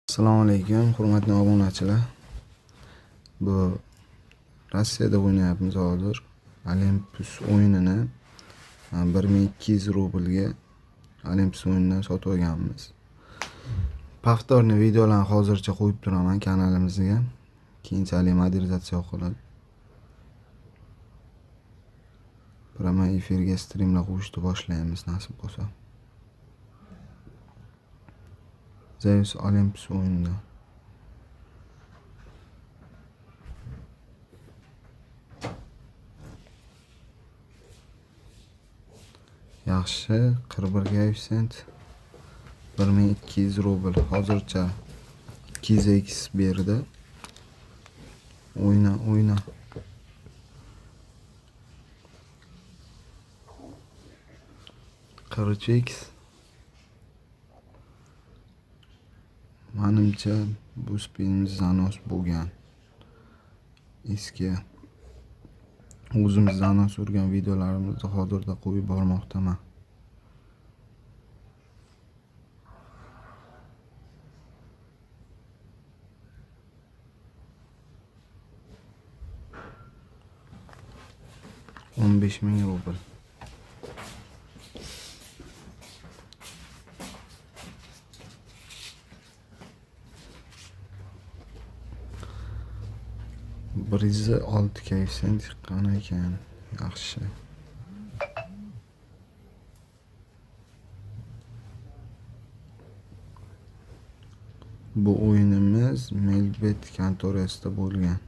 Assalomu alaykum, hurmatli obunachilar. Bu Rossiyada o'ynayapmiz hozir. Olympus o'yinini 1200 rublga Olympus o'yinidan sotib olganmiz. Повторный videolarni hozircha qo'yib turaman kanalimizga. Keyinchalik modernizatsiya qilib prямой efirga strimlar qo'yishni boshlaymiz nasib bo'lsa. Zeus Olympus o'yinida. Yaxshi, 41 koeffitsient 1200 rubl. Hozircha 200x berdi. O'yna, o'yna. 43x. Manimcha bu spinimiz zanos bo'lgan. Eski o'zimiz zanos urgan videolarimizni hozirda qo'yib bormoqdaman. 15 000 rubl. 106 koeffitsient chiqqan ekan. Yaxshi. Bu o'yinimiz Melbet kontorasida bo'lgan.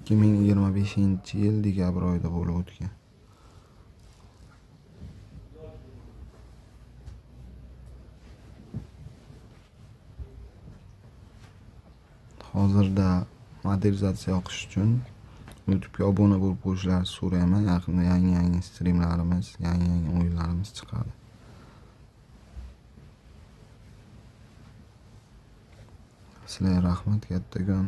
2025-yil dekabr oyida bo'lib o'tgan. Hozirda modernizatsiya yoqish uchun YouTube'ga obuna bo'lib qo'yishlarini so'rayman. Yaqinda yangi-yangi strimlarimiz, yangi-yangi o'yinlarimiz chiqadi. Sizlarga rahmat kattakon.